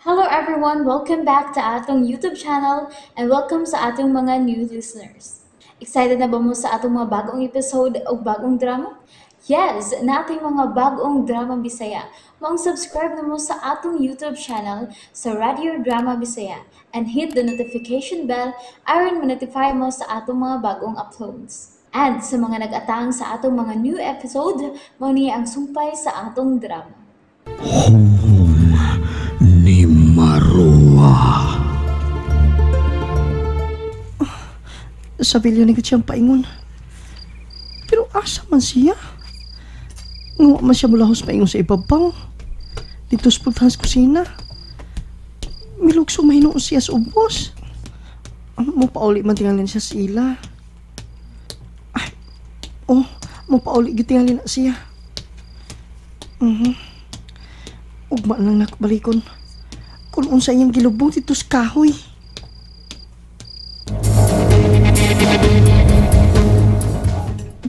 Hello everyone! Welcome back to atong YouTube channel and welcome sa atong mga new listeners. Excited na ba mo sa atong mga bagong episode o bagong drama? Yes! Nating mga bagong drama Bisaya. Maong subscribe na mo sa atong YouTube channel sa Radio Drama Bisaya and hit the notification bell aron ma-notify mo sa atong mga bagong uploads. And sa mga nag-atang sa atong mga new episode, mao ni ang sumpay sa atong drama. Humhum ni Marua. Sa bilyo ni siyang paingon. Pero asa man siya? Nga man siya mulahos paingon sa ibabaw. Dito sa pultahan sa kusina. Milugso mahinuon siya sa ubos. Mo pauli man tingalin siya sa ila. Ay, oh, mo pauli gitingalin na siya. Ugma lang nakbalikon. Kung unsa iyang gilubong dito sa kahoy.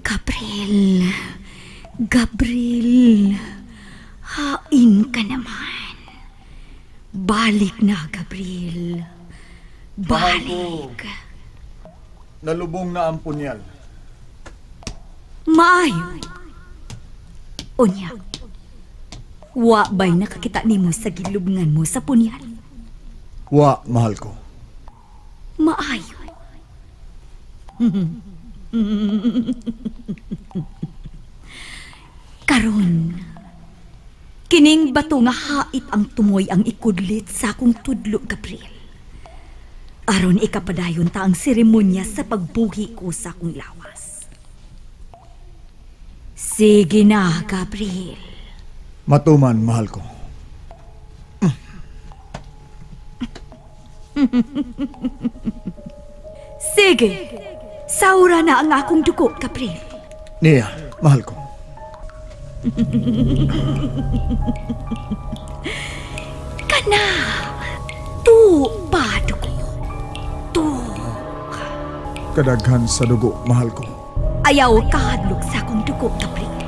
Gabriel, Gabriel, hain ka naman. Balik na, Gabriel. Balik. Nalubong na ang punyal. Maayo. Unya, wa ba'y nakakita nimo sa gilubngan mo sa punyal? Wa, mahal ko. Maayo. Karon, kining bato nga hait ang tumoy ang ikudlit sa akong tudlo, Gabriel. Aron ikapadayon ta ang seremonya sa pagbuhi ko sa akong lawas. Sige na, Gabriel. Matuman, mahal ko. Sige, saura na ang akong dugo, Gabriel. Niya, mahal ko. Kana, tu pa dugo. Tu. Kadaghan sa dugo, mahal ko. Ayaw kahadlok sa akong dugo, Gabriel.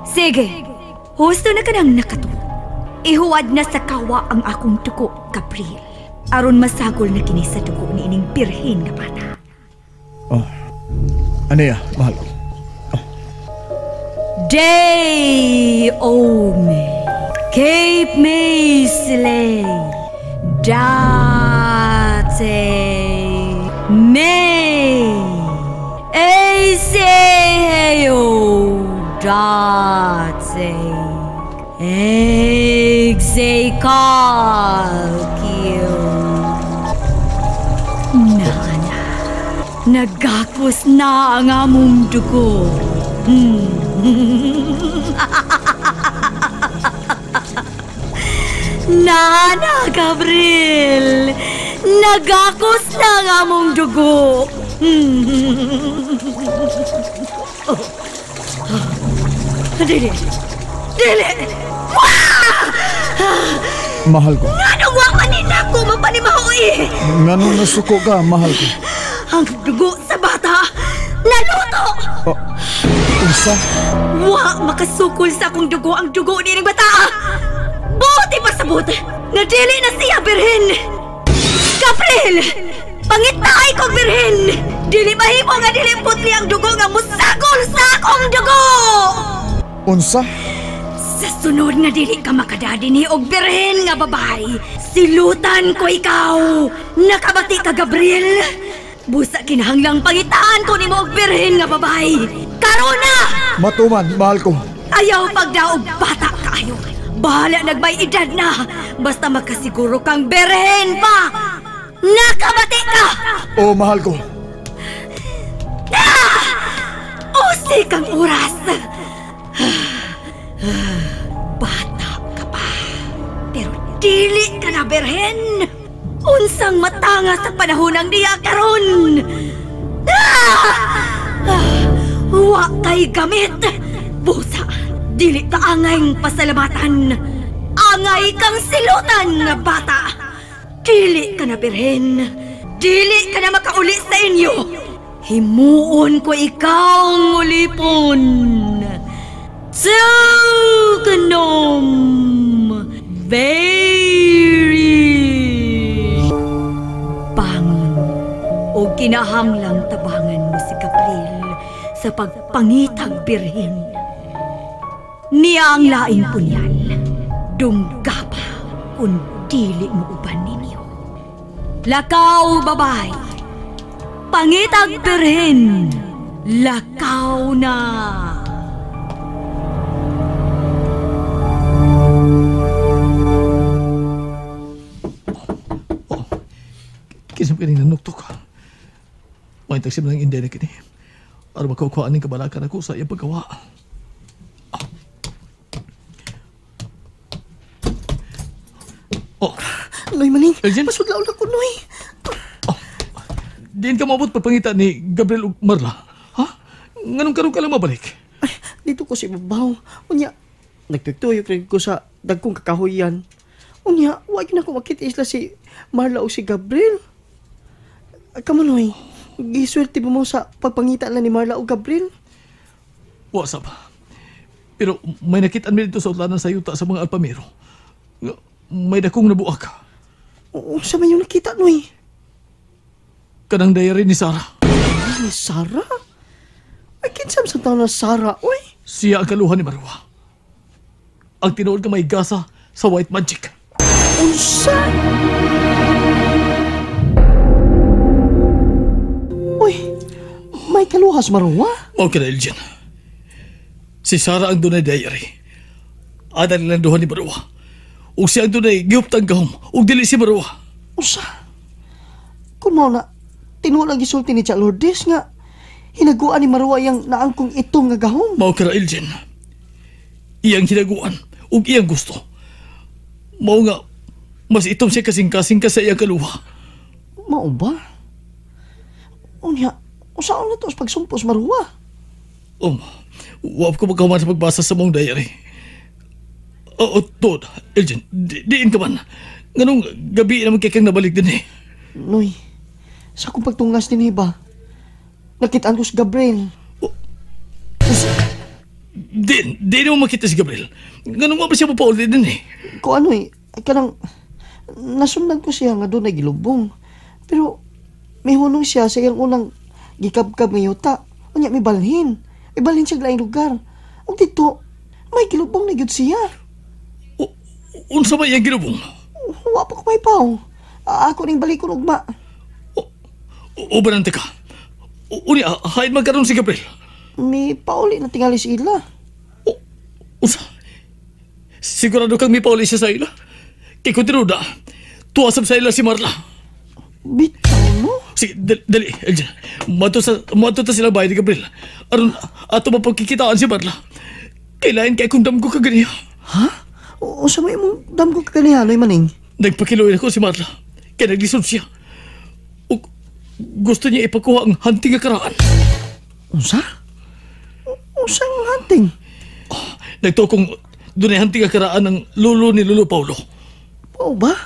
Sige, husto na ka nang nakatuo. Ihuwad na sa kawa ang akong dugo, Gabriel. Aron masagol na kini sa dugo ni ining birhen nga bata. Oh, ano ya, mahal ko? Oh. Day ome, Cape May Slay, Date May, Aseo Date, Exekalkio. Nana, nagakos na ang among dugo. Nana, Gabriel, nagakos na ang among dugo. Oh. Dili, dili. Mahal ko. Nganong wa man nila ko mapanimahoy? Nganong nasuko ka, mahal ko? Ang dugo sa bata, naluto! Oh, unsa? Wa makasukol sa akong dugo ang dugo ni ning bata! Buti pasabot nga dili na siya birhen! Gabriel! Pangitay kong birhen! Dili mahimo nga dili putli ang dugo nga musakol sa akong dugo! Unsa? Sa sunod nga dili ka makadadi ni og birhen nga babae, silutan ko ikaw! Nakabati ka, Gabriel! Busa kinahanglang pangitaan ko nimo og birhen nga babae. Karon na! Matuman, mahal ko. Ayaw pagdaog bata kaayo. Bahala nagmay edad na. Basta makasiguro kang birhen pa. Nakabati ka! Oo, mahal ko. Ah! Usi kang oras. Bata ka pa. Pero dili ka na birhen. Unsang matanga sa panahon ang niya karon. Ah! Ah! Wa kay gamit. Busa, dili ka angay pasalamatan. Angay kang silutan nga bata. Dili ka na birhen. Dili ka na makauli sa inyo. Himuon ko ikaw ulipon. Tukanom very Ug kinahanglang tabangan mo si Gabriel sa pagpangitag birhen. Niya ang laing punyal. Dungga pa kung dili mo uban ninyo. Lakaw, babay. Pangitag birhen. Lakaw na. Oh, kisam ka rin nanuktok. May tagsim lang hindi na kini. Aron makukuha ning kabalakan ako sa iyang paggawa. Oh, Noy Maning, Elgin? Masudlaw na ko, Noy. Oh, diin ka maabot pagpangita ni Gabriel ug Marla? Ha? Nganong karon ka lang mabalik? Ay, dito ko sa ibabaw. Unya, nagtugtuyok rin ko sa dagkong kakahuyan. Unya, wag na ko makita isla si Marla o si Gabriel. Kamo, Noy, giswerte ba mo sa pagpangita lang ni Marla o Gabriel? What's up? Pero may nakitaan mi dito sa utlanan sa yuta sa mga alpamero. May dakong nabuak. Oo, sa man yung nakita, Noy? Kanang diary ni Sarah. Ay, ni Sarah? Ay, kinsam sa taon na Sarah, oy? Siya ang kaluhan ni Marwa. Ang tinuod nga may gasa sa white magic. Unsa? Uy, may kaluhas Marwa? Mao ka na, Elgin. Si Sarah ang dunay diary. Ada nilang duha ni Marwa. Ug siya ang dunay gihuptang gahom. Ug dili si Marwa. Unsa? Kung mao na, tinuod ang gisulti ni Tia Lourdes nga hinaguan ni Marwa yang naangkong itong nga gahom. Mao ka na, Elgin. Iyang hinaguan ug iyang gusto. Mao nga, mas itom siya kasing-kasing ka sa iyang kaluha. Mao ba? Unya, usaon na to sa pagsumpos Marwa? Wa ko magkahuman sa pagbasa sa mong diary. Oo, Tod, Elgin, diin ka man. Nganong gabi naman kay kang nabalik din eh. Noy, sa akong pagtungas din eh ba? Nakitaan ko si Gabriel. Di naman makita si Gabriel. Nganong wa ba siya mapauli din eh? Kung ano eh, kanang nasundan ko siya nga doon ay gilubong. Pero may hunong siya sa iyang unang gikabkab nga yuta. Unya may balhin. May balhin siya laing lugar. Ug dito, may gilubong na gyud siya. Unsa ba iyang gilubong? Wa pa ko may paw. Ako ning balikon ugma. Uban ang teka. Unya, hain man karon si Gabriel. May pauli na tingali si ila. Unsa? Sigurado kang may pauli siya sa ila? Kay kung tinuda, tuwasab sa ila si Marla. Bitaw no? Sige, dali, Elgin. Mato ta sila bahay ni Gabriel. Aron, ato mapagkikitaan si Marla. Kailangan kay kung damgo ka ganiya. Ha? Unsa may imong damgo ka ganiya, Noy Maning? Nagpakiluin ako si Marla. Kaya naglisod siya. O, gusto niya ipakuha ang hunting nga karaan. Unsa? Unsa ang hunting? Oh, nagtukong doon ay hunting nga karaan ng lulo ni Lolo Paulo. Oo ba?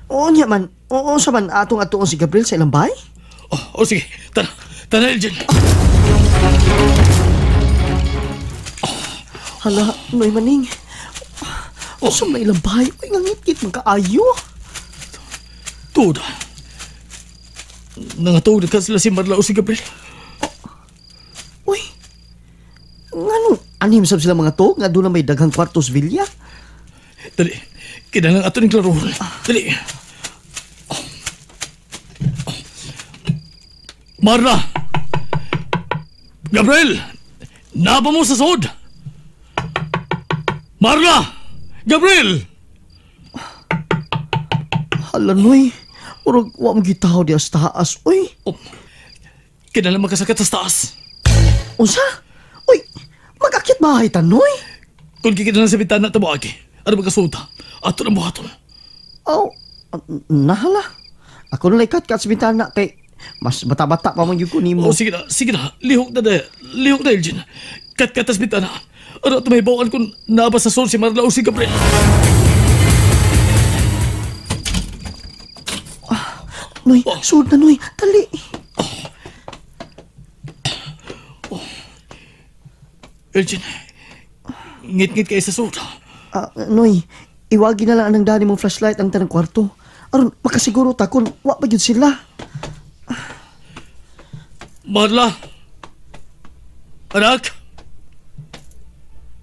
Oo niya man. Oo sa man atong atuon si Gabriel sa ilang bahay? Oh, sige. Tara. Tara, Elgin. Hala, Noy Maning. Unsa man ilang bahay? Uy, ngangit-ngit magkaayo. Tuod. Nangatog na ka sila si Marla o si Gabriel. Uy, ngano? Anim sab sila mga to? Nga doon na may daghang kwartos villa? Dali. Kinahanglan ato ning klarohon. Dali. Marla! Gabriel! Naba mo sa sod! Marla! Gabriel! Hala, Noy. Murag, wa mo gitaw diya sa taas, uy. Oh, kinahanglan magkasakit sa taas. Unsa? Uy, mag-akyat bahay ta, Noy? Kung kikinahanglan sa bintana, tamo agi. Ano magkasuta? Ato na buhaton. Oh, nahala. Ako na ikat-kat sa bintana kay mas bata-bata pa man yung kunin mo. Oh, sige na, sige na. Lihok na na. Lihok na, Elgin. Kat-kat sa bintana. Ano at may bawaan kung naba sa sol si Marla o si Gabriel. Noy, sud na, Noy. Dali. Oh. Elgin, ngit-ngit kayo sa sud. Noy, iwagi na lang ang dani mong flashlight ang tanang kwarto. Aron, makasiguro ta kung wa pa gyud sila. Marla! Anak!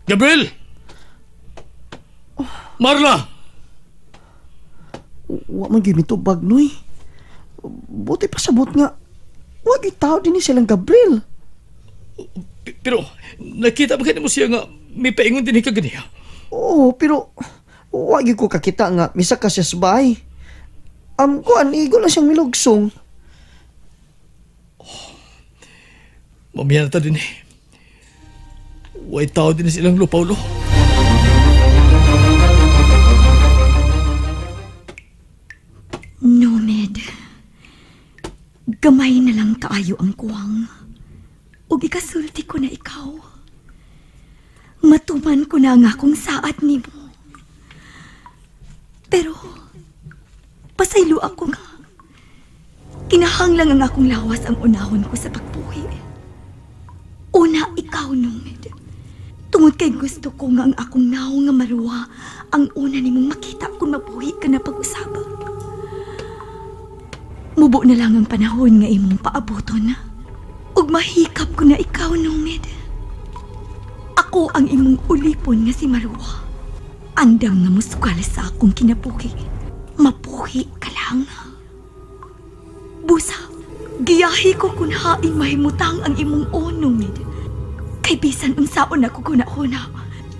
Gabriel! Marla! Wa man gyud mitubag, Noy. Buti pa sabot nga wa gyud tao dinhi silang Gabriel. Pero nakita ba kanimo siya nga may paingon dinhi kaganiha? Oo, pero wa gyud ko kakita nga misaka siya sa bahay. Kuan igo lang siyang milugsong. Oh, mamaya na ta din eh. Way tao din silang Paulo. Nomad, gamay na lang kaayo ang kuwang. Ug ikasulti ko na ikaw. Matuman ko na nga akong saad nimo. Pero, pasaylo ako nga. Kinahanglang ang akong lawas ang unahon ko sa pagbuhi. Una, ikaw, Nomad. Tungod kay gusto ko nga ang akong naong nga maruwa ang una nimong makita kung mabuhi ka na pag-usaban. Mubo na lang ang panahon nga imong paaboton. Ug mahikap ko na ikaw, Nomad. Ako ang imong ulipon nga si Marwa. Andam nga musukal sa akong kinabuhi. Mapuhi ka lang. Busa, giyahi ko kung haing mahimutang ang imong o, Nomad. Kay bisan unsaon ako guna-huna,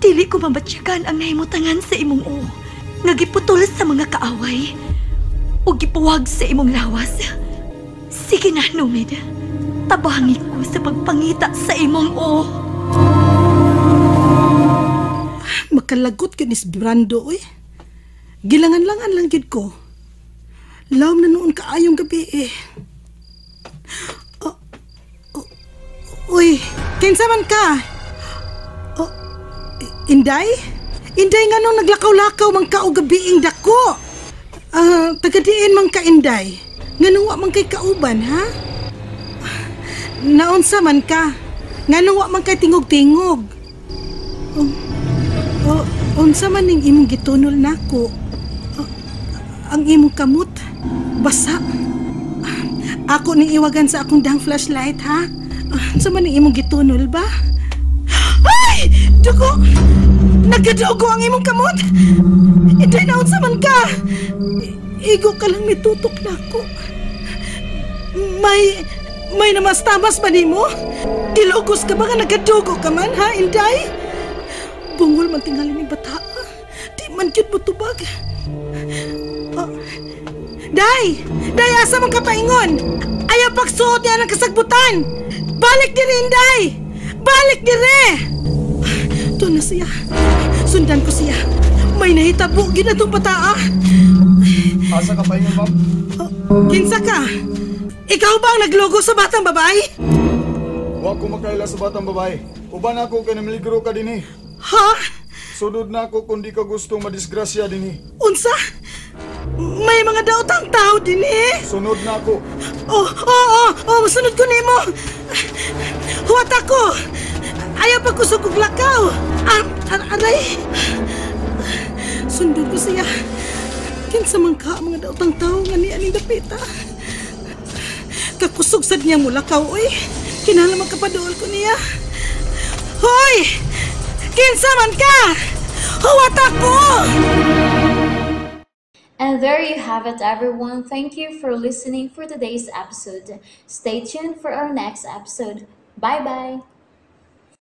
dili ko mabatyagan ang nahimutangan sa imong o. Nga giputol sa mga kaaway o gipuwag sa imong lawas. Sige na, Nomad. Tabangi ko sa pagpangita sa imong o. Makalagot ka ni Brando, oy. Gilangan-langan lang gid ko. Lawom na noon kaayong gabi eh. Oh, oh, uy, kinsa man ka? Oh, Inday? Inday nga nung naglakaw-lakaw man ka og gabiing dako. Tagadiin man ka, Inday. Nganong wa man kay kauban, ha? Naunsa man ka? Nganong wa man kay tingog-tingog? Oh, unsa man ning imong gitunol nako? Oh, ang imong kamot basa. Ako ning iwagan sa akong dang flashlight, ha? Unsa man ning imong gitunol ba? Ay! Dugo! Nagadugo ang imong kamot! Inday, naunsa man ka? Igo ka lang mitutok nako. May namastamas ba nimo? Gilugos ka ba nga nagadugo ka man, ha, Inday? Bungol man tingali ni bata. Di man gyud mo tubag. Oh. Day! Day, asa man ka paingon? Ayaw pagsuot niya ng kasagbutan! Balik diri, Inday! Balik diri! Ito na siya. Sundan ko siya. May nahitabo gyud na itong bataa. Asa ka paingon, ma'am? Oh, kinsa ka? Ikaw ba ang naglogo sa batang babae? Wa ko makaila sa batang babae. Uban ako kay namiligro ka dinhi. Ha? Sunod na ako kung di ka gusto madisgrasya dinhi. Unsa? May mga daotang tao dinhi? Sunod na ako. Oh, sunod ko nimo. Huwat ako. Ayaw pa kusog og lakaw. Aray. Sundon ko siya. Kinsa man ka ang mga daotang tao nga niya ning dapita. Kakusog sad niya mulakaw, oy. Kinahanglan magkapaduol ko niya. Hoy! Kinsa man ka? Huwat ako! And there you have it, everyone. Thank you for listening for today's episode. Stay tuned for our next episode. Bye-bye!